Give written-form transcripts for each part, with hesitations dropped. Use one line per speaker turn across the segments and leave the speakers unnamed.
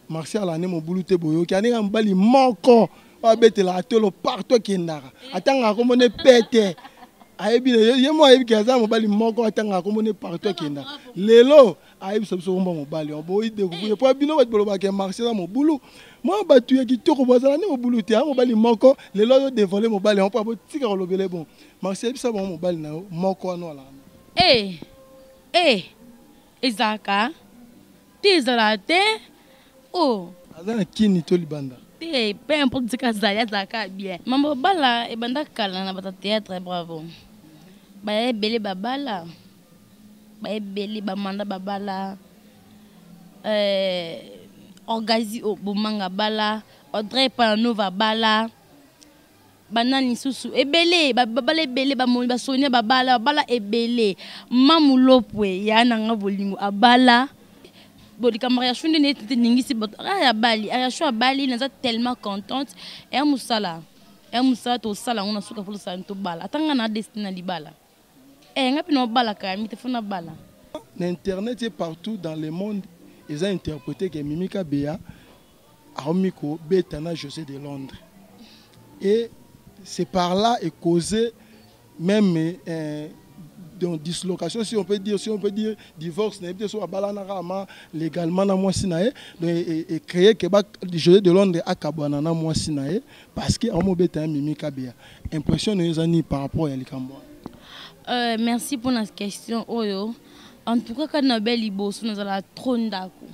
Martial ane mobulu te boyoki ane ka mobali moko oyo abetelaka tolo partout akendaka atangaka kombo ne pete ayebi ye mo ayebi ke aza mobali moko atangaka kombo ne partout akendaka lelo ayebisa biso kombo mobali yango boyi découvrir mpo bino bato bolobaka ke Martial aza mobulu mwa bato ya kitoko bozala nde mobulu te aza mobali moko lelo azo dévoile mobali yango mpo abotika kolobele bon Martial ayebisa bango mobali na yo moko wana alaka
eh eh ezalaka Te ezalaka te oh.
Aza na kini to libanda?
Te peu importe esika azali azalaka bien. Mambo bala ebanda kala na bato ya theatre bravo. Baya ebele babala ba ebele ba manda babala euh, Orgazi Bomanga abala Audrey Pananova abala banani lisusu ebele babala ebele bamoni basonia babala babala ebele mamu lopwe ya na nga bolingo abala bo likambo ya shu nde neti te ningisi bato aya abali aya shu abali naza tellement contente eya mosala eya mosala tosala yango na suka fo tosala tobala ata nga na destine na libala eh nga mpe naobalaka ya mite fo nabala
na internet et partout dans le monde eza interprété que Mimi Kabeya akomi kobeta na José de Londres et c'est par là et causé même euh, donc dislocation si on peut dire si on peut dire divorce na yebi te so abalanaka ama légalement na mwasi na ye donc ecréé ke ba José de Londres akabwana na mwasi na ye parce que akomobeta ya Mimi Kabeya impression na yo eza nini par rapport ya likambo wana
Euh, merci pour la question oyo en tout cas kana bel liboso nazala trop ndako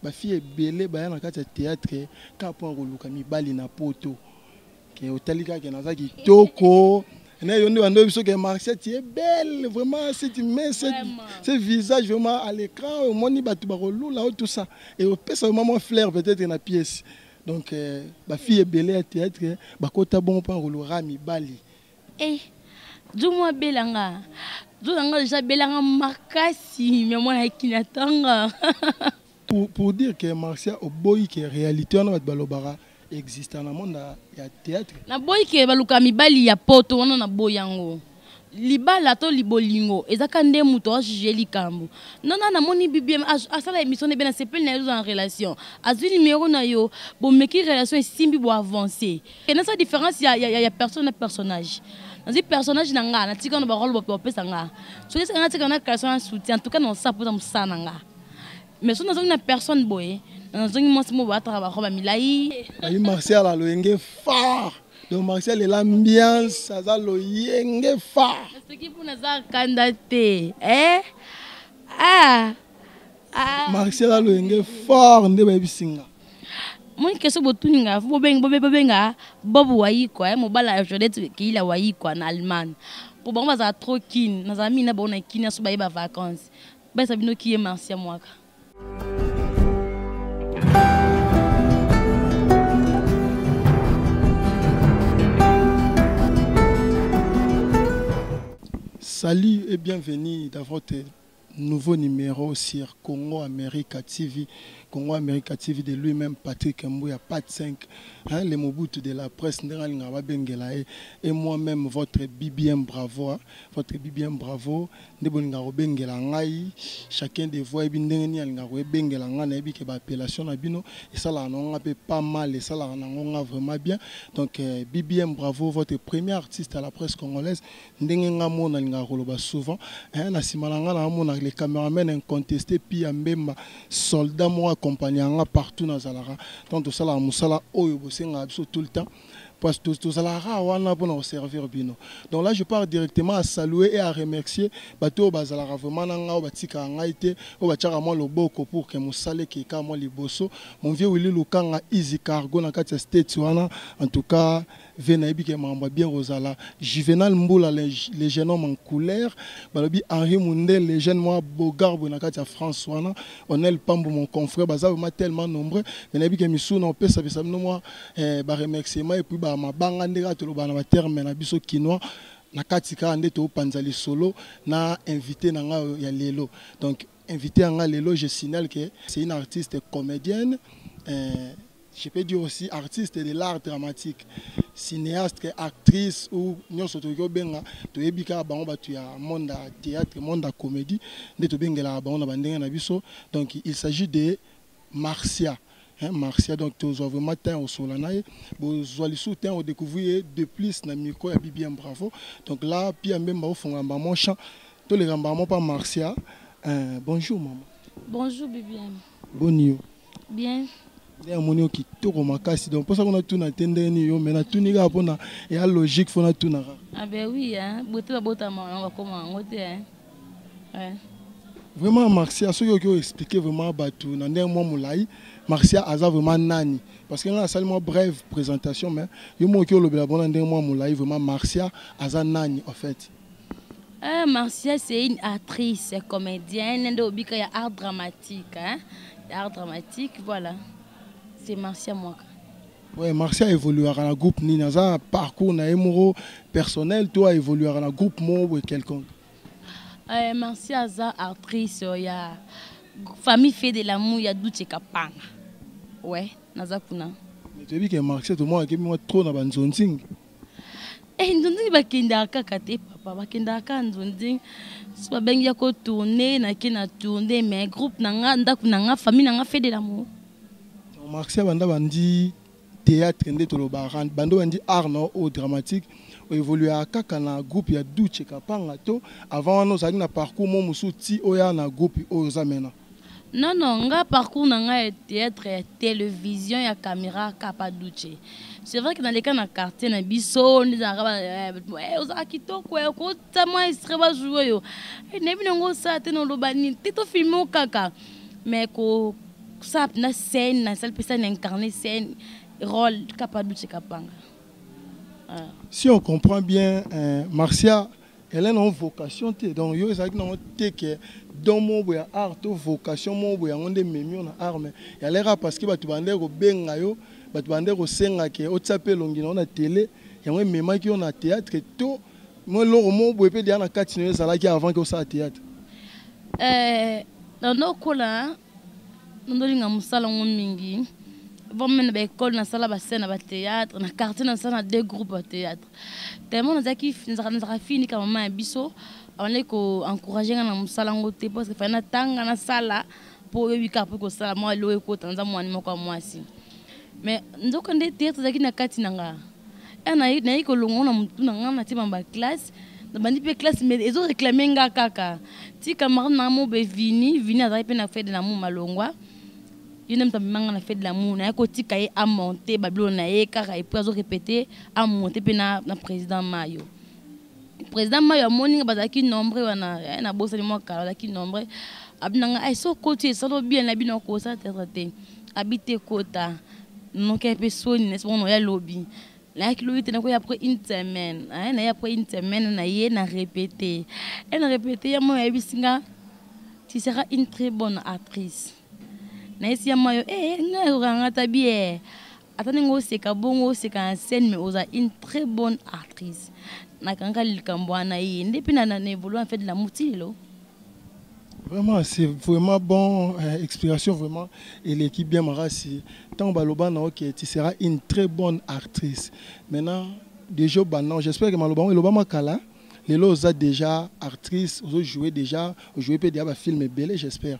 bafille ebele baya na kati ya théâtre kaka mpona koluka mibali na poto ke otali kaka ke naza kitoko na yo nde bando biso ke Marcia tu es belle vraiment si tu mets ce, ce visage vraiment à l'écran omoni bato bakolula o tout ça et opesa vraiment mwa flair peut-être na pièce donc euh, bafille ebele ya théâtre bakota bongo mpona koluka mibali
Eh, jo mwa abelanga jo na nga deja abelanga makasi me mwana ayaki na tanga
pour dire que Marcia oboyi ke réalité wana bato balobaka existe na monde ya théâtre
naboyi ke baluka mibali ya poto wana naboyi yango libala to libolingo ezaka nde moto ajuge likambo nona namoni bbm asala émission nebe nasepeli na yo oza na relation azwi numero na yo bomeki relation esimbi boavance nasala différence ya, ya, ya, ya personne na personnage nazwi personnage na nga natika na barole bapesa nga soki esaka natika na création na soutien en tout cas naosala mpoza mosala na nga mais soki nazongi na personne boye nazongi mwasi mo baataka barobe ya milai
ayi martial aloyenge fort donc martial ela ambiance aza loyenge fort
soki mpo naza kanda te eh? ah.
Ah. Martial aloyenge fort nde bayebisi nga
moni question botuni nga fo bobenga bobenga bob wayikwa eh, mobala ya jodette keila wayikwa na allemagne mpo bango bazala trop kine nazala mingi na bango na kine aso baye bavacance bayesa bino kiye marcia mwaka
Salut et bienvenue dans votre nouveau numéro sur Congo America TV. Congo America TV de lui-même, Patrick Mbouya, Pat 5, hein, le Mobutu de la presse, et moi-même, votre BBM Bravo, hein, votre BBM Bravo, nde bolingaka kobengela ngai chacun de voix yebi ndenge nini alingaka koyebengela ngai nayebi ke baappellation na bino esalaka nango nga mpe pas mal esalaka nango nga vraiment bien donc euh, bbm bravo votre premier artiste à la presse congolaise ndenge nga mona nalingaka koloba souvent hein, na nsima na nga naamona le cameraman incontesté pia mbemba soldat moko accompagne nga partout nazalaka donc tosalaka mosala oyo bosengaka biso tout le temps parce que tozalaka wana mpona koservir bino donc là je pars directement à saluer et à remercier bato oyo bazalaka vraiment na ngai oyo batikaka ngai te oyo batiaka mwa loboko pour ke mosala ekeka mwa liboso mon vieux willi lukanga easy cargo na kati ya states wana en tout cas ve nayebi ke makambo ya bien kozala juvenal mbula le, le jeune homme en couleur balobi henri munde le jeune mwa bogar boye na kati ya france wana onel pambo mon confrère baza vraiment tellement nombreux mais nayebi ke misuna opesapesa bino mwa eh, ba remerciement et puis ba mabanga nde kaka tolobaka na baterme na biso kinois na kati kaka nde topanza lisolo na invité na ngai ya lelo donc invité ya ngai lelo je signale que c'est une artiste comédienne euh, je peux dire aussi artiste de l'art dramatique cinéaste actrice ou nyonso tokoki kobenga toyebi kaka bango bato ya monde ya théâtre monde ya comédie nde tobengelaka bango na bandenge na biso donc il s'agit de marcia. Hein, Marcia, donc tozwa vraiment temps osola na ye, bozwa lisusu temps odécouvrir ye de plus na micro ya BBM Bravo. Donc là, Pia Mbemba ofonga maman champ, toleka maman pa Marcia. Bonjour maman.
Bonjour BBM.
Boni yo?
Bien.
Nde amoni yo kitoko makasi, donc mposa kuna tuna te ndenge nini yo, mais natuni kaka mpona eya logique, fo natuna kaka.
Ah ben oui, hein, bote babotama yango bakoma yango te, hein. Ouais.
Vraiment Marcia, soki okoki oexpliquer vraiment bato na ndenge mwa molai, Marcia aza vraiment nani? Parce que nga asali mwa brève présentation, mais yo moko okoki olobela bona ndenge mwa molai, vraiment Marcia aza nani en fait?
Marcia, c'est une actrice, comédienne, nde obika ya art dramatique, hein? Art dramatique, voilà. C'est Marcia Mwaka.
Ouais, Marcia évoluera dans groupe nini? Aza parcours na ye moko personnel, to évoluera dans groupe moko boye quelconque?
Marcia aza actrice ya famille Fait de l'amour ya Duche Kapanga. Ouais, naza kuna.
Mais toyebi ke Marcia tomonaki mwa trop na banzonzingi.
Eh, nzonzingi bakendaka kaka te papa, bakendaka kaka nzonzingi. So babengi ya kotourne, nake na tourne, mais groupe na nga, ndako na nga, famille na nga Fait de l'amour.
Donc Marcia banda bandi théâtre nde tolobaka, bando bandi art na oyo dramatique, oévoluaka kaka na groupe ya Duche Kapanga, to avant wana ozalaki na parcours mo mosusu ti oya na groupe oyo oza maintenant?
Non, non, nga parcours na nga ya théâtre, ya télévision, ya caméra kapa Duche. C'est vrai que naleka na quartier na biso, nde ezalaka ozalaka kitoko, okota mwa extrait bajoue oyo. Nayebi nango osala te, noloba nini te, tofilme o kaka. Mais kosala mpena scène, nasali mpe scène, incarné scène, rôle kapa Duche Kapanga.
Ah. Si on comprend bien, Marcia, elle a une vocation te. Donc yo ezalaki nango te ke don moko boye ya art to vocation moko boye yango nde ememi yo na art, mais yaleka parce que bato bande kobenga yo, bato bande kosenga ke otia mpe elongi na yo na télé, yango ememaki yo na théâtre, to mo eloko moko boye mpe deya na kati na yo ezalaki avant ke osala théâtre?
Nandokola, nandolinga mosala yango mingi. Vome na baekole nasala bascène na bathéâtre, na quartier nasala na deux groupes ya théâtre. Tellement nazalaki, nazalaka fini ka mama ya biso abandaki koencourage nga na mosala yango te, parce que fai natanga, nasala mpo oyebi kaka mpo kosala mwa eloko ekota, naza mwani moko ya mwasi. Mais nzoka nde théâtre ezalaki na kati na nga. Nayi kolonga na motu na nga, natima baclasse, nabandi mpe classe, mais ezoréclame nga kaka ti camarade na nga mobe Vini. Vini azalaki mpe na Fede na mu malongwa, ye nde moto amemanga na Fait de l'amour. Naye kotika ye amonte babilo na ye kaka, et puis azorépéte, amonte mpe na président Mayo. Président Mayo amoni nga, bazalaki nombre wana, nabosani mwa kala, bazalaki nombre. Abi na nga ai so okoti esala bien na bino, okosala théâtre te. Abi te kota noki mpe soni nesi bongo ya lobi. Nayaki lobi te, nakoya après une semaine. Naye après une semaine, na ye na répété e na répété ya moyo, ayebisi nga: "Tu seras une très bonne actrice." Nayesi ya mayo eh, ngai okanga ta bien, ata ndenge oseka bongo, oseka na scène, mais oza une très bonne actrice. Nakanga likambo wana, ye nde mpe na évolue en fait la muti lelo.
Vraiment, c'est vraiment bon, explication vraiment, et l'équipe bien marasi. Tant baloba na ok, tu seras une très bonne actrice. Maintenant, déjà, bah non, j'espère que maloba, loba makala, lelo oza déjà actrice, ozo jouer déjà, jouer pe déjà ba film ebele, j'espère.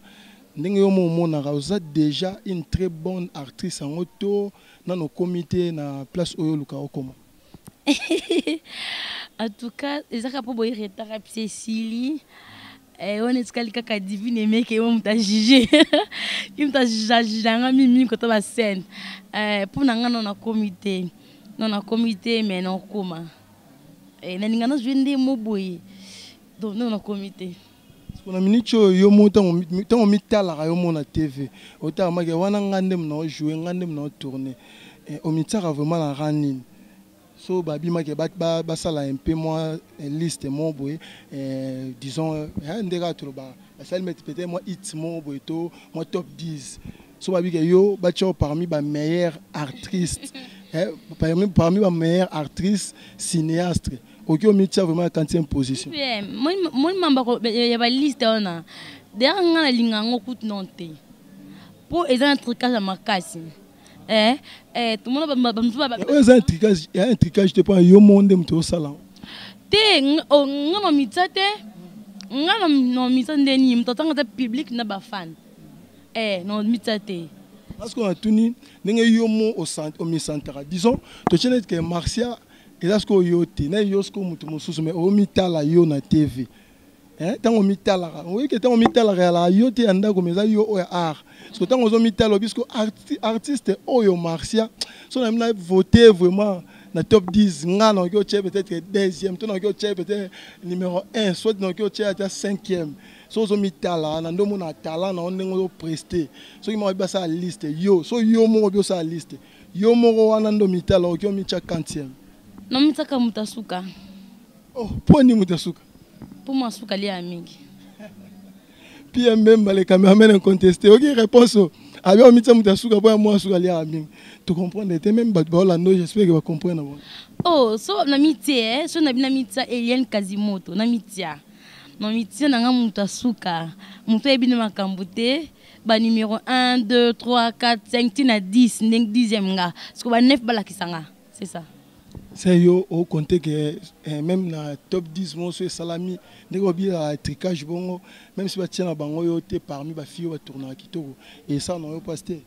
Ndenge yo mo omonaka, oza déjà une très bonne actrice yango to nano okomi te na place oyo oluka okoma?
En tout cas, ezaka mpo boye retard apesi esili wana etikali kaka divine emeke yo moto ajuge, ye moto ajuge yanga mingi kota bascène. Mpo na nga no nakomi te, no nakomi te, mais nakokoma. Nalinga nazwi nde mo boye, donc no nakomi te.
Na minute oyo, yo mo ntango mitalaka yo mo na TV, otala make wana nga nde na ojoue, nga nde na otourne, omitiaka vraiment na rang nini? So babimaki basala un peu mwa liste mo boye, disons nde kaka toloba basali peut-être mwa hit mo boye to mwa top 10, so babike yo batia parmi bameilleure actrice, parmi bameilleure actrice cinéaste, oki omitia vraiment ya quantième position?
Moni mamba ya baliste wana, d'ailleurs nga nalinga yango kutu non te, mpo eza na trucage ya makasi. Tomona bamosusu.
Oyo eza trucage, ya un trucage te, mpo yo mo nde moto osala.
Te, nga na mitsa te, nga na mitsa nde nini, moto atanga te, public na bafan na mitsa te.
Parce que natuni ndenge yo mo omisantaka, disons totie neti ke Marcia eza sikoyo yo te, na yo sikoyo moto mosusu, mais omitala yo na TV. Ntango omitalaka, oyebi ke ntango omitalaka yalaka yo te ya ndako, mais eza yo oyo ya art. Parce que ntango ozomitala, obi sikoyo artiste oyo Marcia, so na na vote vraiment na top 10, nga nakoki otie peut-être deuxième, to nakoki otie peut-être numéro 1, soit nakoki otie ata cinquième. So ozomitala na nde omona talent na yo ndenge ozopreste. Soki moko basala liste, yo so yo moko obi osala liste yo moko wana, nde omitala, okoki omitya quantième?
Namitiaka moto asuka.
Oh, mpo nini moto asuka?
Mpo mwa suka lia ya mingi.
Pierre Mbemba, le cameraman incontesté, oki réponse o abi omitia moto asuka mpo ya mwa asuka aliaka mingi. Tocomprendre te, même bato baolanda oyo, j'espère ke bacomprendre bango.
Oh, so namitie, eh, so nabi namitia Eliane Kazimoto, namitia, namitia nanga moto asuka, moto ayebi na makambo te. Banuméro 1, 2, 3, 4, 5 ntina 10, ndenge 10e nga siko ba 9 balakisa nga, c'est ça.
Se yo okonte ke même na top 10 moso esalami ndenge babiyelaka tricage bongo, même si batia na bango yo te parmi bafille oyo batournaka kitoko, esala na yo mpasi te?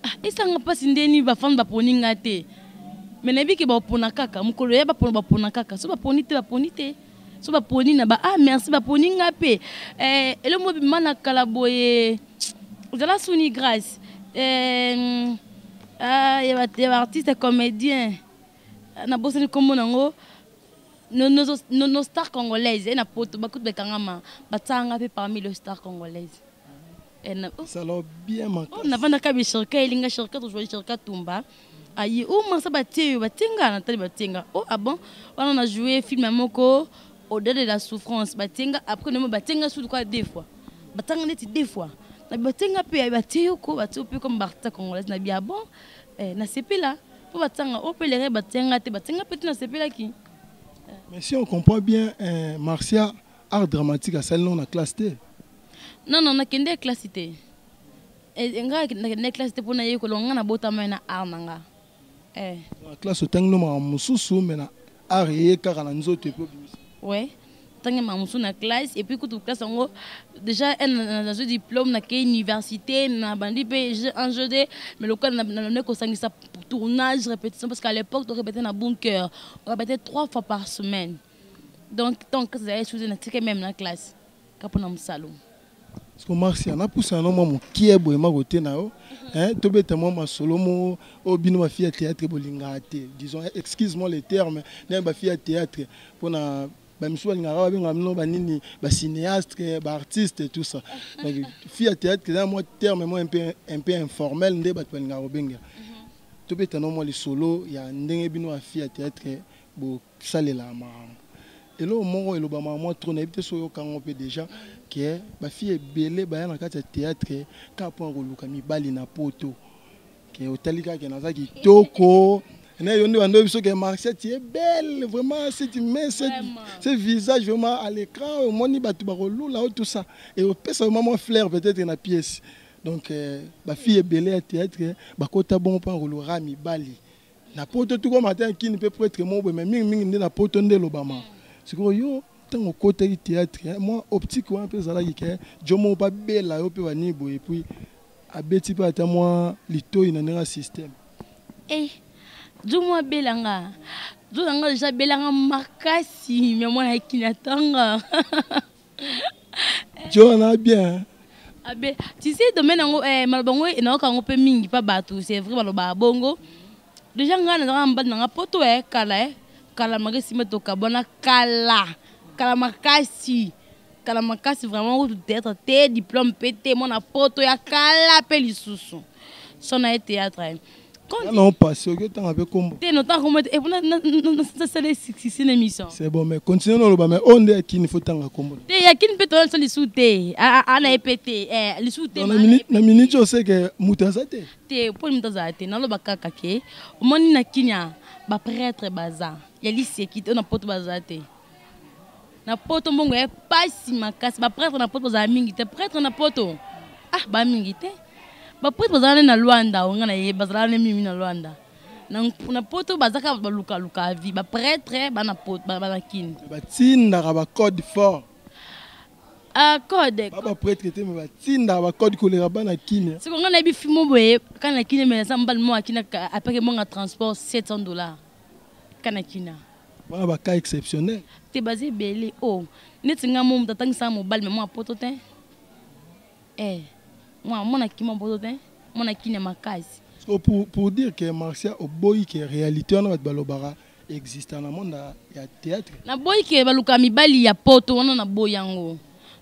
Ah, esanga mpasi ndeni bafans baponi nga te, mais nayebi ke bapona kaka mokolo ya bapona, bapona kaka. So baponi te, baponi te. So baponi na ba, ah, merci, baponi nga mpe. Eloko bima na kala boye, ozala suni grâce, ah, ya baartiste comédien, nabosani nkombo nango, nos stars congolaises e na poto bakutu bekangama, batiaka mpe parmi les stars congolaises.
Sala bien.
Makasi navandaka bishirka elinga shirka, tozwa shirka tumba aye o masa batie yo, batie nga, natali batie nga. Oh, ah bon, wana na joué film moko, Au-delà de la souffrance, batie nga. Après nemo batie nga sutu kwa deux fois, batanga neti deux fois na batie nga mpe, batie yo ko, batie yo mpe comme baartiste congolaise. Na bi, ah bon, nasepela mpo batianga o mpe lere batie nga te, batie nga mpe te, nasepelaki.
Mais si on comprend bien, Marcia, art dramatique asali no na classe te?
Non, nakende classe te. Nga nakende classe te mpona yekola. Nga nabotama na art na nga.
Na classe otangi no makambo mosusu, mais na art eye kaka na nzoto epo obimisa.
Ouais, ntangi makambo mosusu na classe, et puis kutu classe yango déjà nazwi diplôme, nakei université, nabandi mpe un jeu de, mais lokola nabandi kosangisa tournage, répétition, parce qu'à l'époque torépété na bunker, on répétait trois fois par semaine. Donc tant que ezali suze, natike même na classe ka mpona mosalo.
Parce que Marcia, napusana no mwa mokie boye mako te na yo, tobeta mwa masolo mo oyo bino bafille ya théâtre bolingaka te, disons, excuse moi le terme, ndenge bafille ya théâtre mpona bamisusu balingaka babengaka bino banini, bacinéaste, baartiste, tout ça. Donc fille ya théâtre eza mwa terme mwa un peu informel nde bato balingaka kobengela. Tobeta no mwa lisolo ya ndenge bino bafille ya théâtre bosalelaka makambo. Eloko moko elobamaka mwa trop, nayebi te so oyokango mpe déjà, ke bafille ebele baya na kati ya théâtre kaka mpona koluka mibali na poto, ke otali kaka ke naza kitoko na yo nde bando biso ke Marcia, tu es belle vraiment, si tu mets ce visage vraiment à l'écran, omoni bato bakolula o, tout ça, et opesa vraiment mwa flair peut-être na pièce. Donc bafille ebele ya théâtre bakota bongo mpona koluka mibali na poto. Tukoma ata kini mpe prêtre moko boye, mais mingimingi nde na poto nde elobama. Sikoyo yo, ntango okotaki théâtre, mwa optique wana mpe ezalaki ke jo moko babela yo mpe banini boye, et puis abeti mpe ata mwa litoi na ndenge ya système?
Eh, jo mwa abelanga, jo nanga deja abelanga makasi, mais mwana ekini atanga.
Jo wana bien.
Abe, tu sais, domaine yango, maloba yango enayoka yango mpe mingi mpa bato. C'est vrai, balobaka bongo. Déjà ngai nazalaka mobali nanga poto, kala, kala makasi, nsima tokabwana kala, kala makasi, kala makasi vraiment. Kutu théâtre te, diplôme mpe te, mwana poto ya kala mpe lisusu so na ye théâtre.
Non, passé oki otanga mpe kombo.
Te, notanga kombo te, nasala succès na émission.
C'est bon, mais continue noloba, mais oyo nde yakini faut tanga kombo.
Te, yakini mpe toyesa lisusu te, ana ye mpe te, lisusu te.
Na miniti oseke moto aza te.
Te, mpo moto azala te, naloba kaka ke omoni na kinia baprêtre baza ya liseki te, oyo na poto baza te. Na poto mbongo ya pasi makasi, baprêtre na poto bazala mingi te. Prêtre na poto, ah, bamingi te. Baprêtre bazala nde na Lwanda, onga na ye bazala nde mingi na Lwanda. Na poto baza kaka balukaluka vie. Baprêtre bana poto, bana kini.
Batindaka bacode fort.
Ah, code.
Ba prêtre te, mais batindaka bacode koleka bana Kini.
Siko ngai nayebi fimo boye kaka na Kini, mais naza mobali moko akina apeke mbongo ya transport 700 $ kaka na Kina.
Wana bacas exceptionnel.
Te, baza ebele. O neti ngai mo moto atangisaka mobali, mais mwa poto te. Eh, mwa mwana kima poto te, mwana Kini ya makasi.
So pour dire que Marcia oboyi ke réalité wana bato balobaka existe na monde ya théâtre.
Naboyi ke baluka mibali ya poto wana, naboyi yango.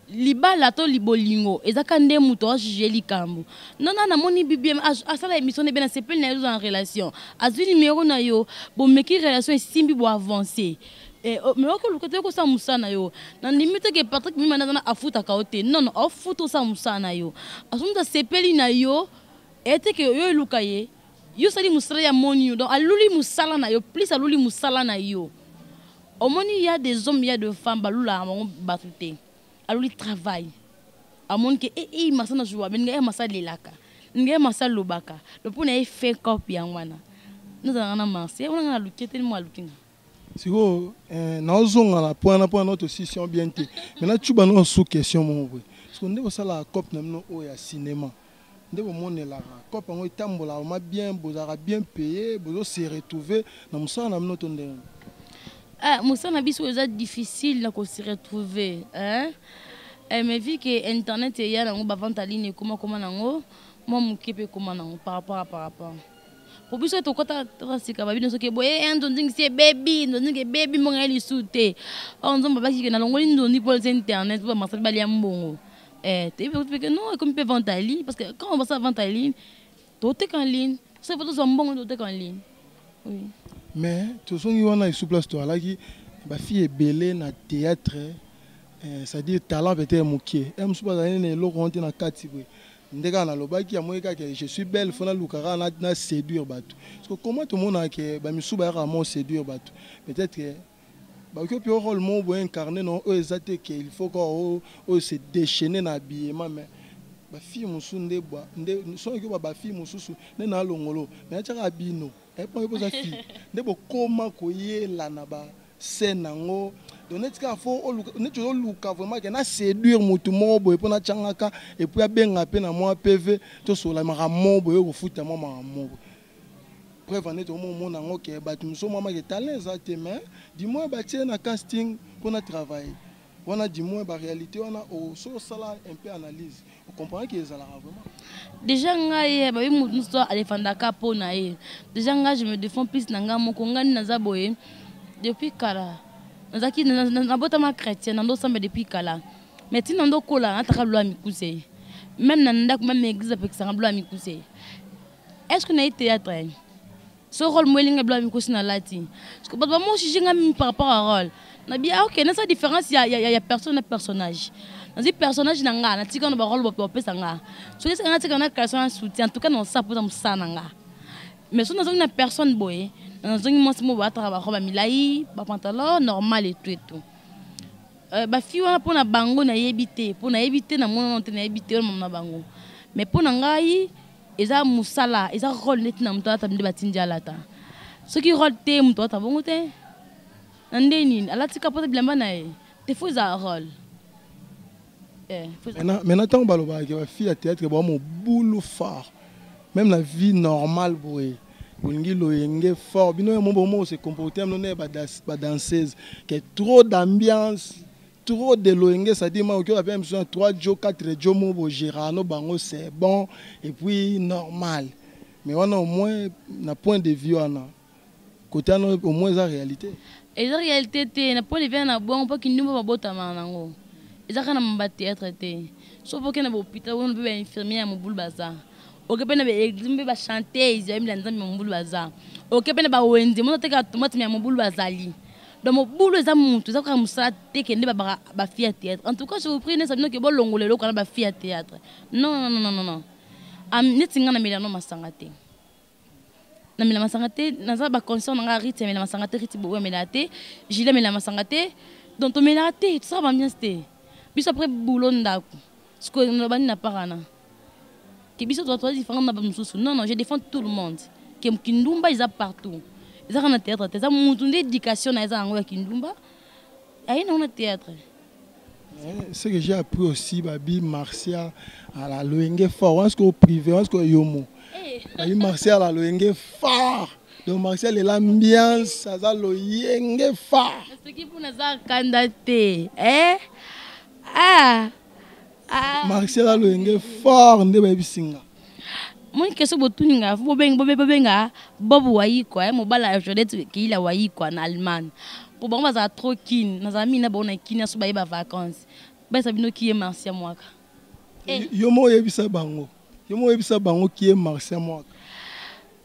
Libala to bolingo ezaka nde moto ajuge likambo. Nona namoni BBM asala émission na ebe, nasepeli na ye, oza en relation, azwi numéro na yo, bomeki relation, esimbi, boavance. Mais okoluka te okosala mosala na yo. Nandimi te ke Patrick Mima naza na afutaka yo te. Non, non, aofuta osala mosala na yo. Aso moto asepeli na yo ete ke yo eluka ye, yo osali mosala ya moni yo. Donc aluli mosala na yo, plus aluli mosala na yo. Omoni, ya des hommes, ya de femmes balulaka bango bato te. Aluli travail, amoni ke e e masa na joua me ninga ye masa alelaka, ninga ye masa alobaka lo mpo na ye fait cop. Yango wana nazalaka na marse wana, nga naluki te, mo aluki nga.
Sikoyo naozonga na point wana mpo wana tosisi bien te. Maintenant tuba no sous question moko boye. Siko nde bosalaka cope na bino oyo ya cinéma, nde bomonelaka cope yango etambolaka ma bien, bozalaka bien payé, bozose retrouver na mosala na bino to ndenge?
Ah, mosala na biso eza difficile na kose retrouver, hein? Eh, mais vu que internet eya nango, bavente en ligne ekoma koma nango mwa moke mpe ekoma nango par rapport po biso tokɔta toka sika babino soki boye e nzonzingi si ebebi, nzonzingi ebebi, mbongo ya lisu te. Or nzambe abaki ke nalongoli nzondi mpo eza internet mpo bamasali balia mbongo. Eh, toyebi mpe non, ekomi mpe vente en ligne, parce que quand on basala vente en ligne, toteka en ligne, soki faut tozwa mbongo, toteka en ligne, oui.
Mais tozongi wana esu place toalaki bafille ebele na théâtre, c'est-à-dire talent peut-être moke e mosusu bazali na eloko wana te na kati boye. Nde kaka nalobaki yango kaka, je suis belle, faut naluka kaka na séduire bato. Parce que comment tomonaka ke bamisusu bayaka mo séduire bato, peut-être bakoki mpe rôle moko boye incarné no oyo eza te ke il faut kaka oyo se déchaîner na habillement. Mais bafille mosusu nde nde soki oba bafille mosusu nde na alongolo, mais atiaka bino eponge mpoza fille nde bokóma koyela na bascène yango. Donc neti kaka faut neti ozoluka vraiment ke na séduire motu moko boye mpo natiangaka, et puis abenga mpe na mwa PV, tosola makambo moko boye, okofuta mwa makambo moko. Preuve, neti omomona yango ke bato mosusu mwa make talent eza te, mais du moins batie na casting mpona travailler wana. Du moins baréalité wana, so osala un peu analyse, ocomprendre ke ezalaka vraiment.
Déjà ngai babi motu nyonso alefandaka mpo na ye. Déjà ngai, je me défends plus na ngai moko. Ngai nini naza boye depuis kala, nazalaki nabotama chrétien, nandosamba depuis kala, mais ntina ndokola nataka biloko ya mikuse. Même na ndako, même na église, apekisanga biloko ya mikuse. Est ce que naye théâtre so rôle mo elinga biloko ya mikusi nalati? Parce que bato bamojuge nga mingi par rapport à rôle. Nabi ah, ok, nasala différence ya personne na personnage. Nazwi personnage na nga, natika na barôle bapesa nga. Soki esika natika na création na soutien, en tout cas nasala mpoza mosala na nga. Mais soki nazongi na personne boye, nazongi mwasi mo baataka barobe ya milai, bapantalon normal et tout et tout. Bafille wana, mpo na bango nayebi te, mpo nayebi te, namona te, nayebi te wana mama na bango. Mais mpo na ngai eza mosala, eza rôle. Neti na moto alata nde batindi alata. Soki rôle te, moto alata bongo te. Na nde nini alatika mpota bilamba na ye te, faut ezala rôle.
Maintenant ntango balobaka ke bafille ya théâtre baa mobulu fort, même na vie normale boye bolingi loyenge fort, bino yo mo bomo se comporter bino ne badanseuse ke trop d'ambiance, trop de loyenge, c'est-à-dire ma oki oyo biso na 3 jours, 4 jours mo bogérana no bango, c'est bon et puis normal. Mais wana au moins na point de vue wana, côté wana au moins eza réalité?
Eza réalité te na point de vue na bongo, mpo kindumba babotamaka nango, eza kaka na mamba théâtre te. So mpo okende bahôpital wana mpe bainfirmier ya mobulu baza, oke mpe na baéglise mpe bachanteuse bayembela Nzambe ya mobulu baza, oke mpe na bawenze moto atekaka tomate ya mobulu bazali. Donc mobulu eza mutu, eza kaka mosala te kende babaka bafille ya théâtre. En tout cas, je vous prie, nesa bino ke bolongola eloko wana, bafille ya théâtre. Non, non, non, non, non. Neti nga namela no masanga te, namela masanga te. Naza baconscient na nga. Riti amela masanga te, Riti boye amela te, Gile amela masanga te. Donc tomelaka te, tosala baambiance te. Biso après boulot, ndako. Sikoyo naloba nini na parana ke biso toza différent na bamosusu? Non, non, je défends tout le monde ke kindumba eza partout, eza kaka na théâtre te. Eza mutu nde éducation na eza yango ya kindumba, aye nango na théâtre.
Eh, ce que j'ai appris aussi, babi Marcia à la loenge fort. Est-ce qu'au privé, est-ce que yomo? Eh. Babi Marcia à la loenge fort. Donc Marcia est l'ambiance, ça za loenge fort.
Ce qui pour naza kanda te. Eh? Ah.
Ah. Marcia la loenge fort nde babi singa.
Moi question botuni nga, bobenga bobenga Bob Wayikwa, eh, mobala ya Jodette Keila Wayikwa na Allemagne. Po bango bazala trop kine, nazala mingi na bango na kine so baye ba vacances. Bayesa bino ki ye Marcia Mwaka.
Eh. Yo mo oyebisa bango. Yo mo oyebisa bango ki ye Marcia Mwaka.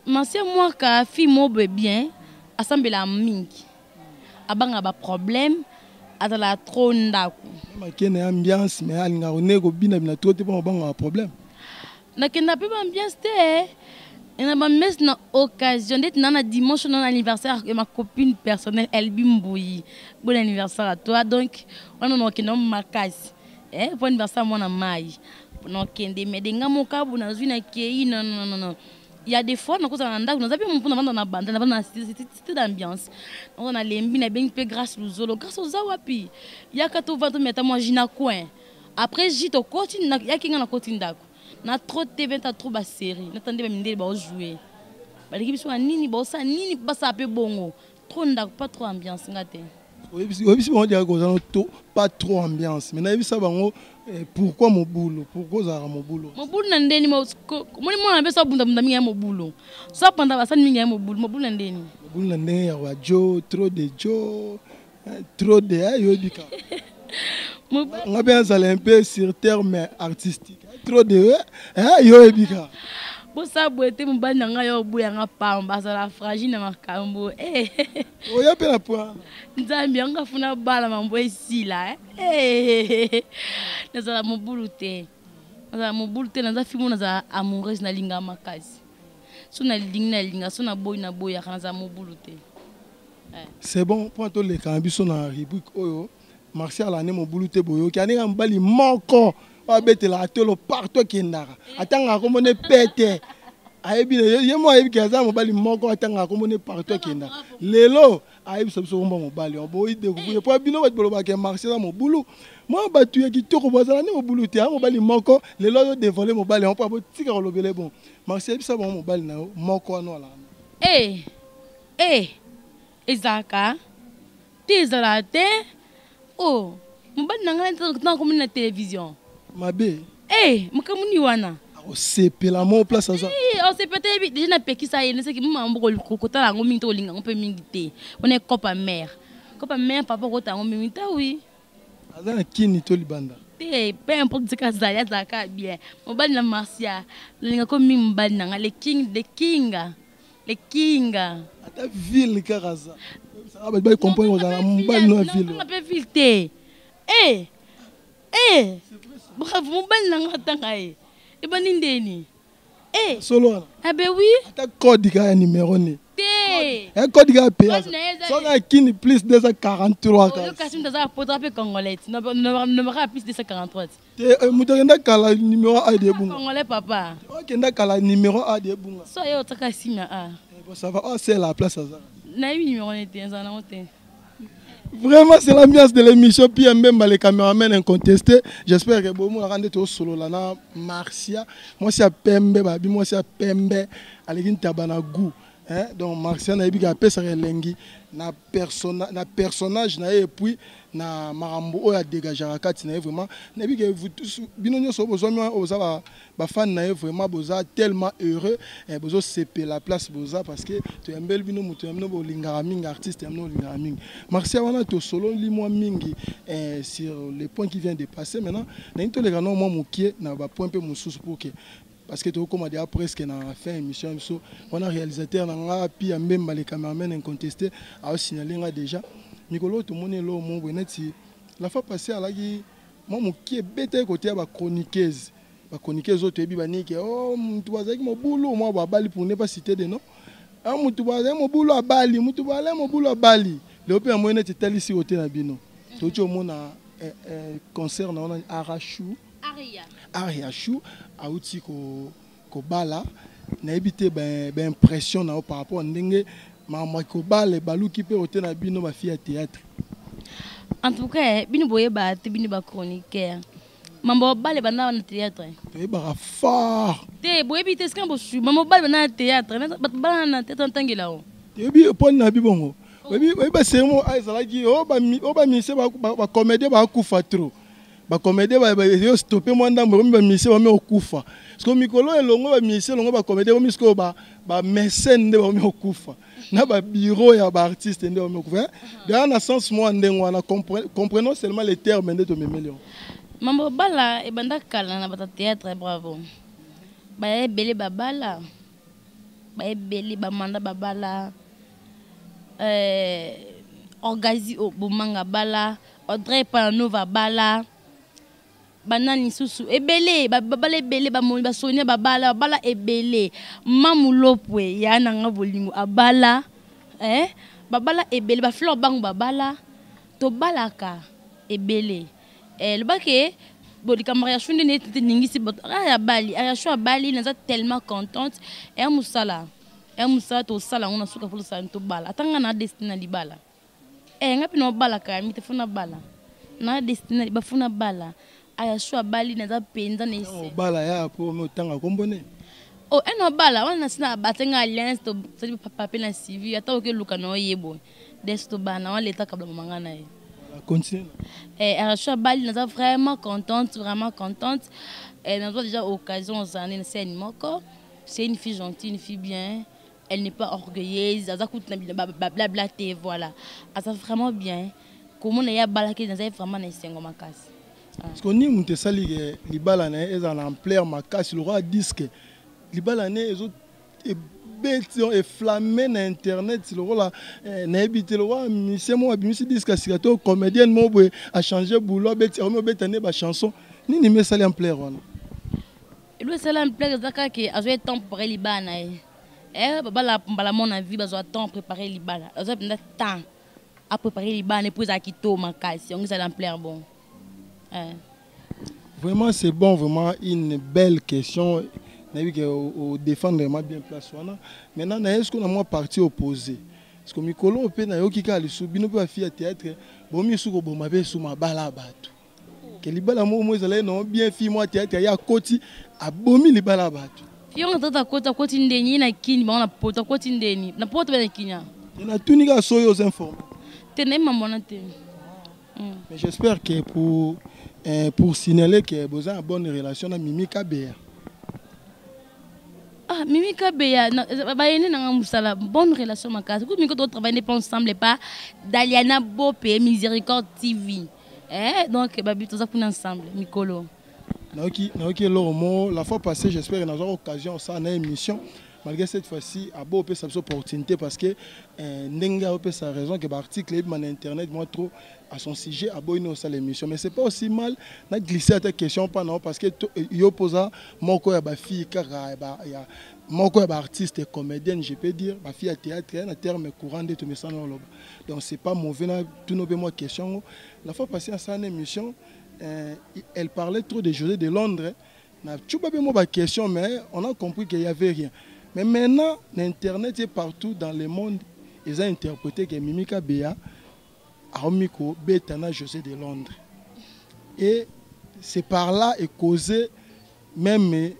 Marcia Mwaka fille mobe bien, asambela mingi. Abanga ba problème, azala trop ndako.
Makene ambiance mais alingaka ne kobina bina trop te mpo mabanga ba problème.
Nakenda mpe ba ambiance te. Na ba messe na occasion ndeti na na dimanche na anniversaire ya ma copine personnelle Elbi Mbuyi. Bon anniversaire à toi. Donc wana na okenda makasi. Eh, pour anniversaire mwana mai. Na okende mais de nga mokabu nazwi na kei non non non non. Il y a des fois nakozala na ndako naza mpe moto navanda na banda navanda na cité d'ambiance nako nalembi nabengi mpe Grâce Luzolo. Grâce oza wapi? Yaka tovanda tometa mwa jus na coin. Après jus tokoti yaki nga nakoti ndako. Na trop TV ta trop ba série. Natande ba mindele ba jouer. Baleki biso na nini ba osala nini basala pe bongo. Trop ndako pas trop ambiance nga te.
Oyebisi bango diaka kozala to pas trop ambiance. Mais nayebisa bango pourquoi mobulu? Pourquoi ozalaka mobulu?
Mobulu na ndeni moni mwana mpe so abunda bunda mingi ya mobulu. So apanda basani mingi ya mobulu, mobulu na ndeni.
Mobulu na ndenge ya wa jo, trop de jo, trop de yoyebika. Nga mpe azala un peu sur terme artistique. Trop de yoyebika.
Bosa boye te mobali na ngai oyo boyanga pamba azala fragile na makambo.
Oya mpe na point.
Nzambe yango afuna bala mambo esila. Nazala mobulu te. Nazala mobulu te, naza fille moko nazala amoureuse nalinga makasi. So nalingi nalinga, so naboyi naboyaka, nazala mobulu te.
C'est bon, point toleka na biso na rubrique oyo Martial ane mobulu te boyoki aneka mobali moko abetelaka tolo partout akendaka atangaka kombo ne pete ayebi ye mo ayebi ke aza mobali moko atangaka kombo ne partout akendaka lelo ayebisa biso kombo mobali boyi découvrir po bino bato bolobaka Martial aza mobulu mwa bato ya kitoko bazala ne mobulu te mobali moko lelo azo dévoiler mobali yango po abotika kolobele bon Martial ayebisa bango mobali na yo moko wana alaka
Ezalaka te ezalaka te oh mobali na ngai ntango komoni na télévision
mabe
makambo nini wana
akosepela mo place aza
osepela te yebi déjà napekisa ye neseki mama moko kotala yango mingi te kolinga yango mpe mingi te wana ekopa mare kopa mare papa okota yango mingi te oui
aza na kini to libanda
te peu importe sika azali azalaka bien mobali na Marcia nalingako mingi mobali na ngai le king le king le king
ata ville kaka aza bato bacomprendre kozala mobali no ya ville
mpe ville te bravo mobali na ngai atanga ye ebandi ndeni
solo wana
ah ben oui
ata code kaka ya numéro ne
te
code kaka pe so na kini plus 243
kasi mutu aza poto mpe congolais numéro ya plus 243
te moto akenda kala numéro a de ebunga
congolais papa
okenda kala numéro a de ebunga
so ye otaka nsima a
bon ça va oh c'est la place aza
nayebi numéro ne te ezala nango te.
Vraiment, c'est l'ambiance de l'émission. Puis même les caméramans incontestés. J'espère que bon, on a solo là, na Marcia. Moi, c'est à Pembe, babi, moi, c'est à Pembe. Allez, une tabana goût. Hein? Donc, Marcia, na yebi ka elengi na persona na personnage na et puis na marambo oyo adégageaka kati na ye vraiment. Nayebi ke vous tous bino nyonso bozwami oza ba fan na ye vraiment boza tellement heureux bozo sepela place boza parce que toyambeli bino moto ya bino bolingaka mingi artiste ya bino bolingaka mingi. Marcia wana tosololi mwa mingi sur les points qui vient de passer maintenant nayebi toleka no mwa mokie na ba point mpe mosusu pour que parce que tokoma déjà presque na fin émission biso wana réalisateur na nga pi ya Mbemba le cameraman incontesté a signalé nga déjà mikolo tomoni elo mo boye neti la fois passée alaki mwa mokie ebeta côté ya ba chroniqueuse ba chroniqueuse oyo toyebi banike oh mutu bazalaki mobulu mwa babali pour ne pas citer de nom ah mutu bazalaki mobulu abali mutu bazalaki mobulu abali lelo mpe ya moye neti etalisi kote na bino toki omona concert na wana Arachou Ariachou auti kobala nayebi te ba impression na yo par rapport ndenge makambo ya kobala ebaluki mpe kote na bino bafille ya théâtre.
En tout cas, bino boyeba te, bino ba chroniqueur. Mambo bale banda na théâtre.
Toyebaka fort.
Te boyebi te sika bosu. Mambo bale banda na théâtre. Bato bala na théâtre ntangela o.
Toyebi mpo na bi bongo. Oyebi oyebi sermo ezalaki o ba o ba musicien ba ba comédien ba kufa trop. Ba comédien ba yo stopper mwa ndambo ba musicien ba me okufa. Parce que mikolo elongo ba musicien elongo ba comédien ba misiko ba ba mécène nde ba me okufa. Na ba bureau ya ba artiste nde ba me okufa. D'ailleurs na sens moi ndenge wana comprenons seulement les termes nde to memeli.
Mambo bala ebanda kala na bata théâtre bravo. Ba ebele babala. Ba ebele ba manda babala. Orgazi Bomanga bala, Audrey Pananova bala. Banani susu ebele babala ebele bamoni basonia babala babala ebele. Mamu Lopwe ya nanga bolingo abala babala ebele ba fleur bango babala tobalaka ebele. Lobake bolika mariage nde neti ningisi bato ya bali ariashu abali naza tellement contente ya musala ya musala tosala ngo na suka fo tosala tobala atanga na destine na libala nga pe na obalaka ya mite fo na bala na destine ba fo na bala ariashu abali naza penza na ese
obala ya po mo tanga kombone
oh eno bala wana sina batenga alliance to sali papa pe na civil ata oke luka na oyebo desto bana wana leta kabla mama na ye.
Continue.
Ariashu abali naza vraiment contente, vraiment contente. Naza déjà occasion aux années na scène moko. C'est une fille gentille, une fille bien. Elle n'est pas orgueilleuse. Aza kutu na blabla te, voilà. Aza vraiment bien. Comment na ya balaki naza vraiment na esengo makasi.
Parce que ni mutu esali ke libala na ye eza na ampleur makasi lokola disque. Libala na ye ezo ebeti eflammé na internet lokola nayebi te lokola musicien moko abimisi disque ya sika to comédienne moko boye a changer boulot abeti akomi obeta nde ba chanson. Nini me esali ampleur wana?
Elo esali ampleur eza kaka ke azwa temps préparer libala na ye. Babala mbala moko na vie bazwa temps préparer libala. Azwa mpenza temps à préparer libala na ye po ezala kitoko makasi. Yango ezali ampleur bon.
Vraiment c'est bon, vraiment une belle question. Nayebi ke o défendre vraiment bien place wana. Maintenant na est-ce qu'on a moi parti opposé? Parce que mikolo pe na yoki ka lisu bino pe ba fille ya théâtre, bomi suko boma be su mabala bato. Ke libala mo mo ezala non bien fille moi théâtre ya koti abomi libala bato.
Fille on tata kota koti ndeni na kini ba na pota koti ndeni na pota na kinya.
Na tuni ka soyo aux informés.
Tene maman na te.
Mais j'espère que pour signaler que vous avez une bonne relation avec Mimi Kabeya.
Ah, Mimi Kabeya, ba yene na musala bonne relation makasi. Ku miko to travailler pas ensemble pas Daliana Bopé Miséricorde TV. Donc ba biso za kuna ensemble mikolo.
Naoki naoki eloko mo la fois passée, j'espère que nous aurons occasion ça na émission. Malgré cette fois-ci, a beau opé sa opportunité parce que ndenge a opé sa raison que l'article est sur internet moi trop à son sujet a beau nous ça l'émission mais c'est pas aussi mal na glisser à ta question pas non parce que yo posa moko ya ba fille kaka ba ya moko ya ba artiste et comédienne je peux dire ba fille à théâtre na terme courant de tout mesana loba donc c'est pas mauvais na tout nos moi question la fois passée à sa émission elle parlait trop de José de Londres na tuba be mo ba question mais on a compris qu'il y avait rien. Mais maintenant, l'internet est partout dans le monde. Ils ont interprété que Mimi Kabeya a mis ko betana José de Londres. Et c'est par là et causé même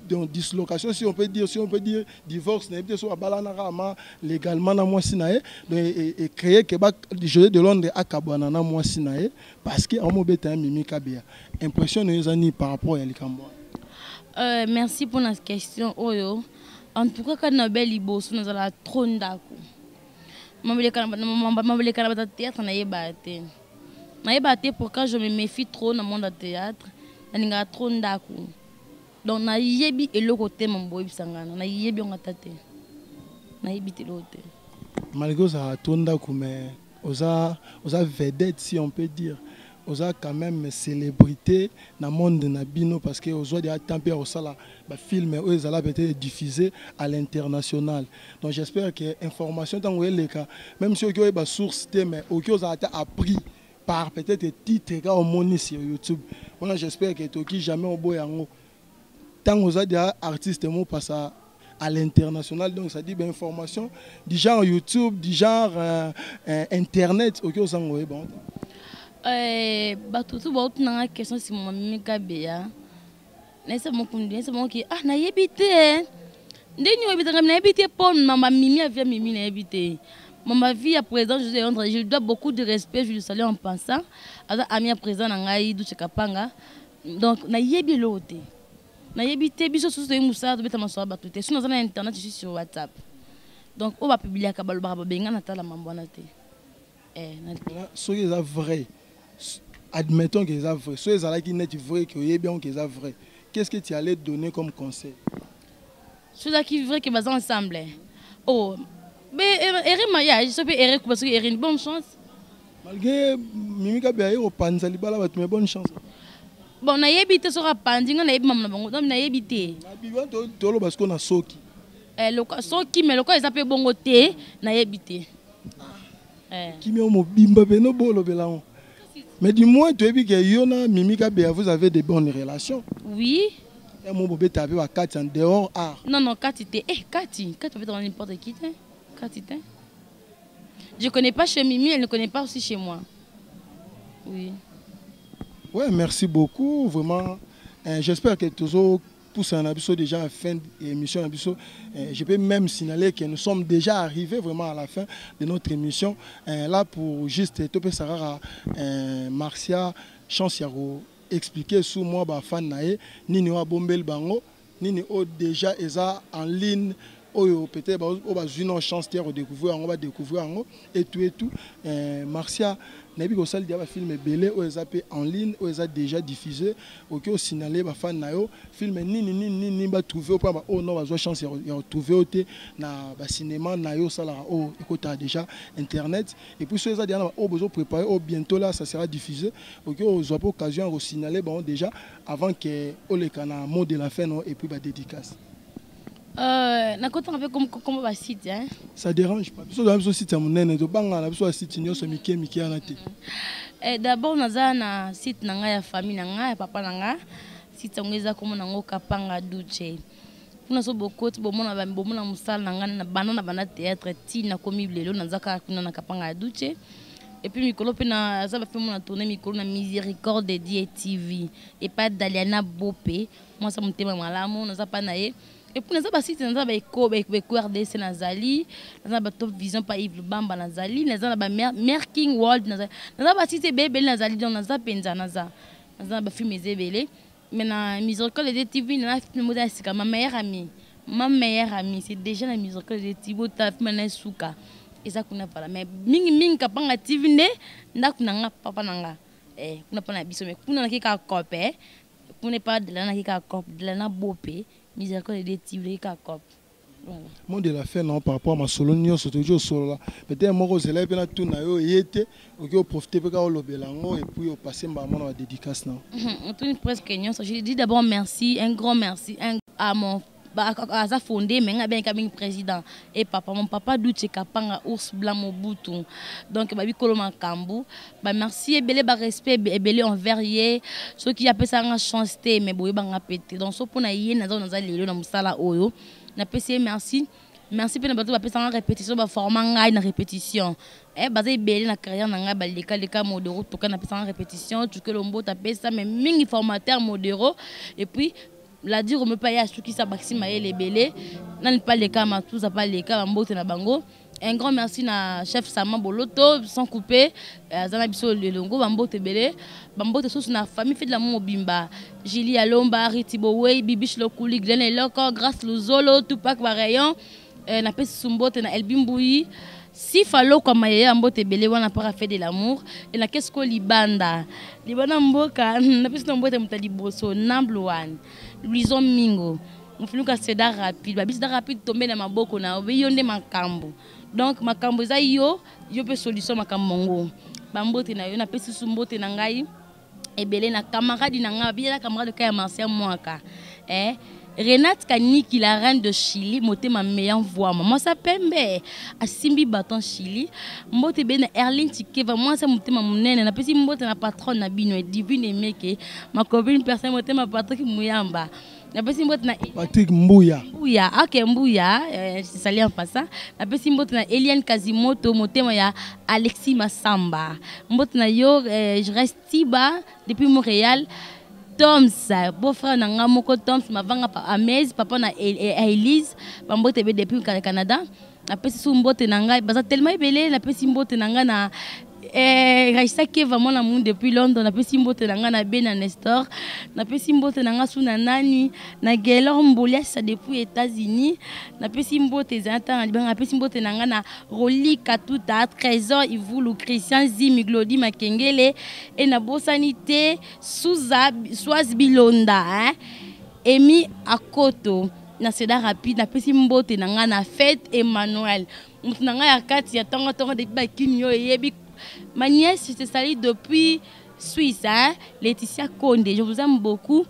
donc dislocation, si on peut dire, si on peut dire divorce, n'est pas soit balana rama légalement na moi sinae, donc et créer que ba José de Londres a kabwana na moi sinae parce que on beta Mimi Kabeya. Impression nous a ni par rapport à likambo.
Merci pour la question oyo. En tout cas quand Nobel liboso nous ala trop ndako. Mabeleka na ba théâtre na yeba te. Na yeba te pourquoi je me méfie trop dans le monde de théâtre. Na ninga trop ndako. Donc na yebi eloko te mambo yebisangana, na yebi on tate. Na yebi te lote.
Malgré ça trop ndako mais oza oza vedette si on peut dire. Oza quand même célébrité dans le monde na bino parce que ozo de temps pe osala ba film oyo ezala peut-être diffusé à l'international. Donc j'espère que information tango eleka même si oki ba source te mais oki oza ata appris par peut-être titre ka omoni sur YouTube. Voilà, j'espère que toki jamais oboyango. Tango oza de artiste mo passa à l'international. Donc ça dit information du genre YouTube, du genre internet, ok, ozango oyeba.
Bato tu baotunanga question nsima Mimi Kabeya, nayesa mokundi, nayesa moki, ah, nayebi te ndeni oyebi te. Ngai nayebi te mpo mama Mimi avia Mimi, nayebi te mama vie ya président José Londres. Je lui dois beaucoup de respect, je lui salue en passant, aza ami ya président na ngai Duche Kapanga. Donc nayebi eloko te, nayebi te. Biso susu toyebi mosala, tobeta masolo ya bato te. So naza na internet, je suis sur WhatsApp, donc oyo bapubliaka, balobaka, babenga, natala mambo wana te.
Soki eza vrai, admettons que eza vrai, soki ezalaki neti vrai ke oyebi yango ke eza vrai, qu'est-ce que tu allais donner comme conseil?
So ezalaki vrai ke baza ensemble, oh, ere mariage so mpe ere kuba, soki ere, bonne chance.
Malgré Mimi Kabeya ye kopanza libala bato, mais bonne chance.
Bon, nayebi te soki apandi. Ngai nayebi mama na bango, donc nayebi te.
Toloba sikoyo na soki.
Soki, mais lokola eza mpe bongo te, nayebi te.
Kimia mobimba mpe bolobela yango, mais du moins toyebi ke yo na Mimi Kabeya, vous avez de bonnes relations.
Oui.
Mo bobeta mpe bakati en dehors art.
Non, kati te. Kati, kati babetaka n'importe qui te, kati te. Je connais pas chez Mimi, elle ne connaît pas aussi chez moi, oui.
Ouais, merci beaucoup vraiment. J'espère que toujours pousse na biso déjà à la fin de l'émission na biso. Je peux même signaler que nous sommes déjà arrivés vraiment à la fin de notre émission. Là pour juste topesa kaka Marcia chance ya expliquer sur moi ba fan na ye nini wa bombel bango, nini oyo déjà eza en ligne, oyo peut-être oyo bazwi no chance te ya kodécouvrir yango, badécouvrir yango et tout et tout. Marcia, nayebi kosala dia bafilm ebele oyo eza mpe en ligne, oyo eza déjà diffusé. Oki osignale bafan na yo film nini nini nini batrouve oyo, mpo oyo no bazwa chance ya retrouve oyo te na bacinéma na yo osalaka, oyo ekotaka déjà internet. Et puis so eza déjà na oyo bozo préparé, oyo bientôt là ça sera diffusé, oki ozwa mpe occasion ya kosignale bango déjà avant ke oleka na mot de la fin no et puis badédicace.
Nakotanga mpe comme basite, hein?
Ça dérange pas. Biso toza biso site ya monene, tobangana na biso ya site nyonso mike mike wana te.
D'abord naza na site na ngai ya famille na ngai, ya papa na ngai. Site yango eza komona yango Kapanga Duce. Kuna so bokoti, bomona, bomona mosala na ngai na banda na banda théâtre ti nakomi lelo. Naza kaka kuna na Kapanga ya Duce. Et puis mikolo mpe naza bafilm na tourne mikolo na Miséricorde de Dieu TV epa Daliana Bope, mwasa motema malamu, naza mpa na ye. Et puis naza basite, naza baeko baeko RDC, nazali naza na batop vision pa Yves Lubamba, nazali naza na bamerking world, naza basite ebele ebele nazali. Donc naza mpenza, naza na bafilm eza ebele, mais na Miséricorde de TV na film oza ya sika, ma meilleure amie. Ma meilleure amie, c'est déjà na Miséricorde de TV. Otala film na esuka eza kuna, voilà. Mais mingi mingi Kapanga TV nde ndako na nga, papa na nga, kuna mpa na biso. Mais kuna naki kaka cope, kuna epa de naki kaka cope de la na bope Miséricorde de TV, naki kaka cope.
Voilà. Mot de la fin non, par rapport à masolo nyonso toki osolola, peut-être moko ozela mpe na tuna yo ye te, oki oprofite mpe kaka olobela yango et puis opasse mbala mona badédicace na.
Otuni presque nyonso. Je dis d'abord merci, un grand merci à mon aza fondé, mais nga benga mingi président et papa, mon papa Duche Kapanga, ours blanc Mobutu. Donc babi kolo makambu, ba merci ebele, ba respect ebele envers ye. Soki apesanga chance te, mais boyebanga pe te. Donc so mpona ye naza lelo na mosala oyo, napesi ye merci. Merci mpe na bato bapesanga répétition, baforma ngai na répétition. Baza ebele na carrière na ngai, balekaleka modero toka napesanga répétition, tukelo mbota apesa, mais mingi formateur modero. Et puis ladiro mpe ye asukisa bakisi mayele ebele nani mpe aleka matuza mpe aleka bambote na bango. Un grand merci na chef Sama Boloto, sans couper, aza na biso lelongo, bambote ebele. Bambote susu na famille Fête la mobimba, Julie Alomba, Riti Bowey, Bibish Lokuli, Glen Eloko, Grâce Luzolo, Tupac Barayon. Napesi susu mbote na Elbi Mbui, Sifa Lokwa Mayeye, mbote ebele wana para fait de l'amour. E na kesko libanda, libanda mboka, napesi na mbote moto ya liboso, number one, Luison Mingo mofinuka seda rapide, babi seda rapide tombe na maboko na yo, yo nde makambo. Donc makambo eza yo, yo mpe solution makambo yango. Bambote na yo. Napesi susu mbote na ngai ebele na camarade na ngai, babiyela camarade ka ya Marcel Mwaka, Renate Kaniki, la reine de Chili, motema meilleur voix, mwasa pembe asimbi baton Chili. Mbote ebele na Erline Tikeva, mwasa motema monene. Napesi mbote na patronne na bino, Divine Emeke, ma copine personne, motema Patrick Muyamba. Napesi mbote na
Patrick Mbuya.
Mbuya, ok Mbuya, je salue en passant. Napesi mbote na Eliane Kazimoto, motema ya Alexis Massamba. Mbote na yo, je reste Tiba depuis Montréal. Toms, beau-frère na nga moko Toms Mavanga pa Amez, papa na Elise, bambote be depuis Canada. Napesi su mbote na ngai, baza tellement ebele, napesi mbote na ngai na Raissa Keva mwana mu depuis Londres, napesi mbote na ngai na Bena Nestor, napesi mbote na ngai su na nani, na Gaylor Mboliasa depuis États-Unis, napesi mbote ezala ntango na libanga, napesi mbote na ngai na Roli Katuta, Trésor Ivulu, Christian Zimi, Glody Makengele, e nabosani te Suza Swaz Bilonda, hein? Emi Akoto na seda rapide, napesi mbote na ngai na Fête Emmanuel, moto na ngai ya kati ya tongo tongo depuis bakini oyo eyebi. Ma nièce, je te salue depuis Suisse, hein? Laetitia Konde, je vous aime beaucoup.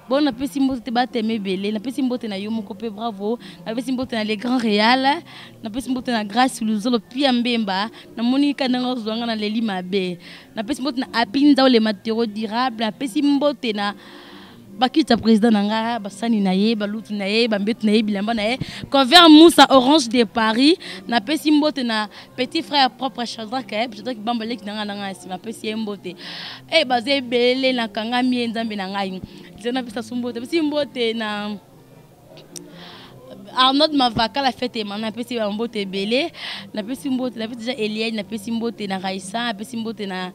Bon, napesi mbote te bateme ebele, napesi mbote na yo moko mpe bravo, napesi mbote na le grand Real, napesi mbote na Grâce Luzolo Pia Mbemba, namoni ka ndenge ozwa nga na leli mabe, napesi mbote na Api Nzao le matero durable, napesi mbote na bakita président na nga, basani na ye, balutu na ye, bambetu na ye, bilamba na ye, Convert Moussa Orange de Paris, napesi mbote na petit frère propre Shadrach, Shadrach Bamba leki na nga na nga nsima, napesi ye mbote. Baza ebele nakangami ye nzambe na ngai. Nzela napesa su mbote, napesi mbote na Arnaud Mavaka la fête emana, napesi ba mbote ebele, napesi mbote, napesi déjà Eliane, napesi mbote na Raissa, napesi mbote na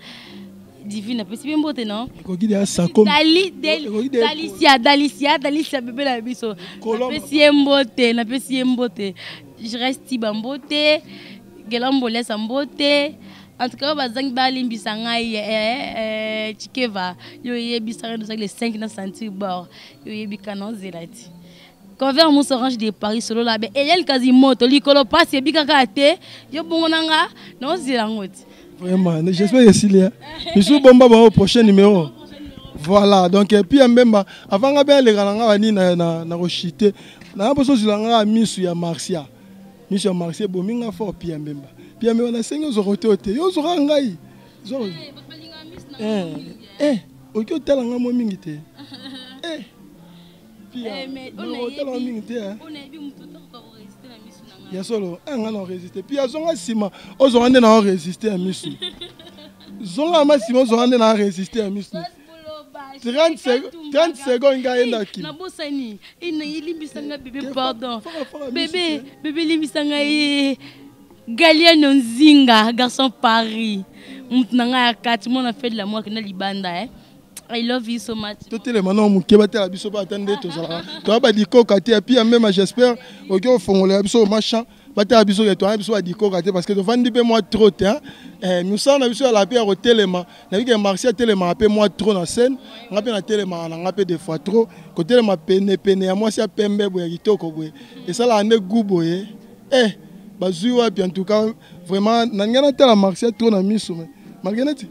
Divine, napesi mpe mbote non?
Ekoki deya sako.
Dali, Dali, Dalicia, Dalicia, Dalicia bébé na biso. Napesi ye mbote, napesi ye mbote. Je reste Tiba mbote, Gelambo Lesa mbote. En tout cas, bazangi balimbisa ngai Chikeva, yo yebisa ngai le 5 na sentir bord. Yo yebika na nzela ti. Convert Moussa Orange de Paris solo la be Eliel Kazimoto likolo passe ebika kaka te yo bongo na nga na nzela ngoti.
Vraiment, j'espère que c'est là. Je suis bomba au prochain numéro. Voilà, donc et puis Mbemba, avant nga be le nga bani na na na rochité. Na poso zilanga misu ya Marcia. Misu ya Marcia bominga fort Pia Mbemba. Pia Mbemba na sengi zo rote ote. Yo zo ngai. Zo. Oki otala nga mo mingi te. Pia. Otala mingi te. Ya solo, nga na résister. Pia zonga sima, ozonga nde na résister ya misu. Zonga ma sima ozonga nde na résister ya misu. 30 secondes nga enda ki.
Na bosani, ina ilimbisa nga bébé pardon. Bébé, bébé limbisa nga ye. Galiano Nzinga, garçon Paris. Mutu na nga ya kati, mona fait de la moi na libanda hein. I love you so much.
Totelema na moke batela biso ba atande tozalaka. Toya ba dikoka te, puis même j'espère oki ofongola biso machin. Batela biso ke toya biso ba dikoka te parce que tovandi pe moi trop te hein. Musala na biso ya la paix ya kotelema. Na bi ke Marcia telema pe moi trop na scène. Nga pe na telema na nga pe des fois trop. Kotelema pene pene ya mwasi ya pembe boye kitoko boye. Esala nde goût boye. Bazui wapi en tout cas vraiment na nga na tala Marcia trop na miso mais malgré neti.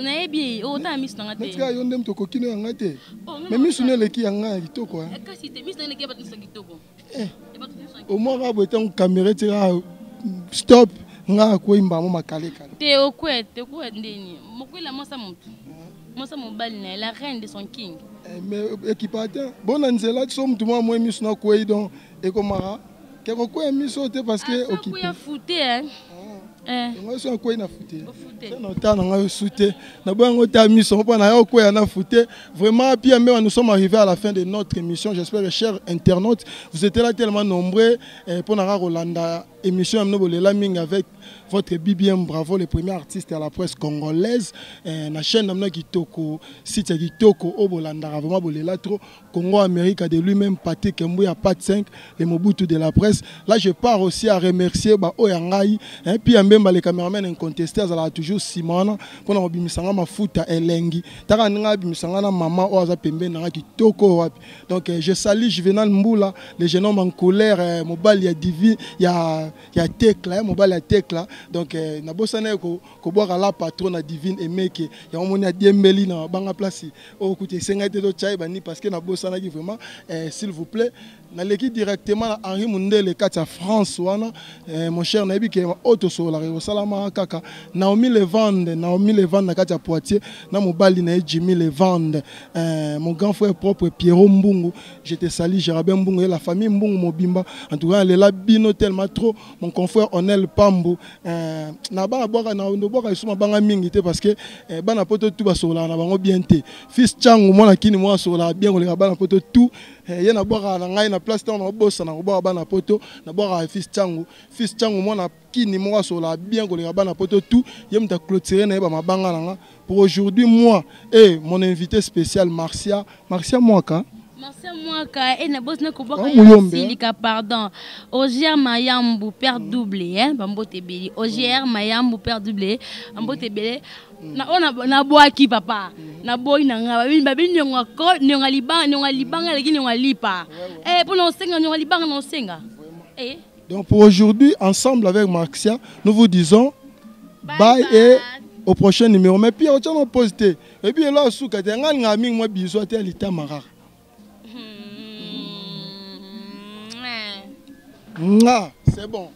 Nayebi otala miso na nga te.
Neti ka yo nde moto okoki no ya nga te. Mais miso no eleki ya nga ya kitoko, hein.
Kasi te, miso na nga eleki ya bato nyonso ya kitoko.
Au moins kaka boye ntango caméra etika stop nga akoyimba mo makalekale.
Te okwe te okwe ndeni. Mokwela mwasa motu. Mwasa mobali na ye, la reine de son king.
Mais ekipa te. Bona nzela so motu mwa mwa miso na kwei donc ekomaka ke kokwea miso te parce que
Ah,
okipe.
koya fute, hein.
Yango so akwei na fute.
Ofute.
Na otala na ngai osute. Na boyango ta miso mpo na yo kwea na fute. Vraiment Pia Mbemba, nous sommes arrivés à la fin de notre émission. J'espère que chers internautes, vous étiez là tellement nombreux pour na Rolanda émission ya bolela mingi avec votre BBM Bravo, le premier artiste à la presse congolaise. Na chaîne na kitoko, site ya kitoko obolanda vraiment bolela trop. Congo Amérique de lui-même Patrick Mbuya Pat 5, le Mobutu de la presse. Là je pars aussi à remercier ba Oyangai, hein, Pia Mbemba le caméraman incontesté azala toujours Simona pour na bimisanga mafuta elengi. Taka nga bimisanga na mama o aza pembe na kitoko wapi. Donc je salue Juvenal Mbula, le jeune homme en colère, mobali ya divi ya ya Tekla, hein, mobali ya Tekla. Donc na bosana ko ko boire la patronne na divine emeke ya omoni ya diembeli na banga place. Oh, écoutez, c'est nga te to chai bani parce que na bosana ki vraiment, s'il vous plaît. Naleki directement na Henri Mundele kati ya France wana eh, mon cher nayebi ke oyo tosololaka ekosalama kaka Naomi Levande, Naomi Levande na kati ya Poitiers na mobali na ye Jimmy Levande eh, mon grand frère propre Pierrot Mbungu, je te salue Gérabin Mbungu et la famille Mbungu mobimba. En tout cas lela bino tellement trop mon confrère Onel Pambu eh, na bana bwaka na bwaka isuma banga mingi te parce que eh, bana poto tout basololaka na bango bien te. Fils Changu mwana kini mwana asololaka bien koleka bana poto tout. Eh, ye nabwakaka na ngai na place ntango nabosana kobwaka bana poto, nabwakaka fils Changu. Fils Changu mwana kini moko asololaka bien koleka bana poto tout. Ye moto aclôturé na ye bamabanga na nga pour aujourd'hui. Moi et mon invité spécial Marcia, Marcia Mwaka.
Marcia Mwaka e na bosi na kobwaka
Oh, Muyombe,
ye silika pardon. OGR Mayambu père double hein, bambote ebele. OGR Mayambu père double, bambote ebele. Na oyo nabwaki papa, naboyi na nga babi babi nionga ko nionga libanga, nionga libanga eleki nionga lipa. Eh, mpo na osenga nionga libanga na osenga. Eh.
Donc pour aujourd'hui, ensemble avec Marcia, nous vous disons bye,
bye,
et au prochain numéro. Mais puis, on tient pose te. Et puis là, sous kate nga nga mingi moi bisou te alita marara. Nga, c'est bon.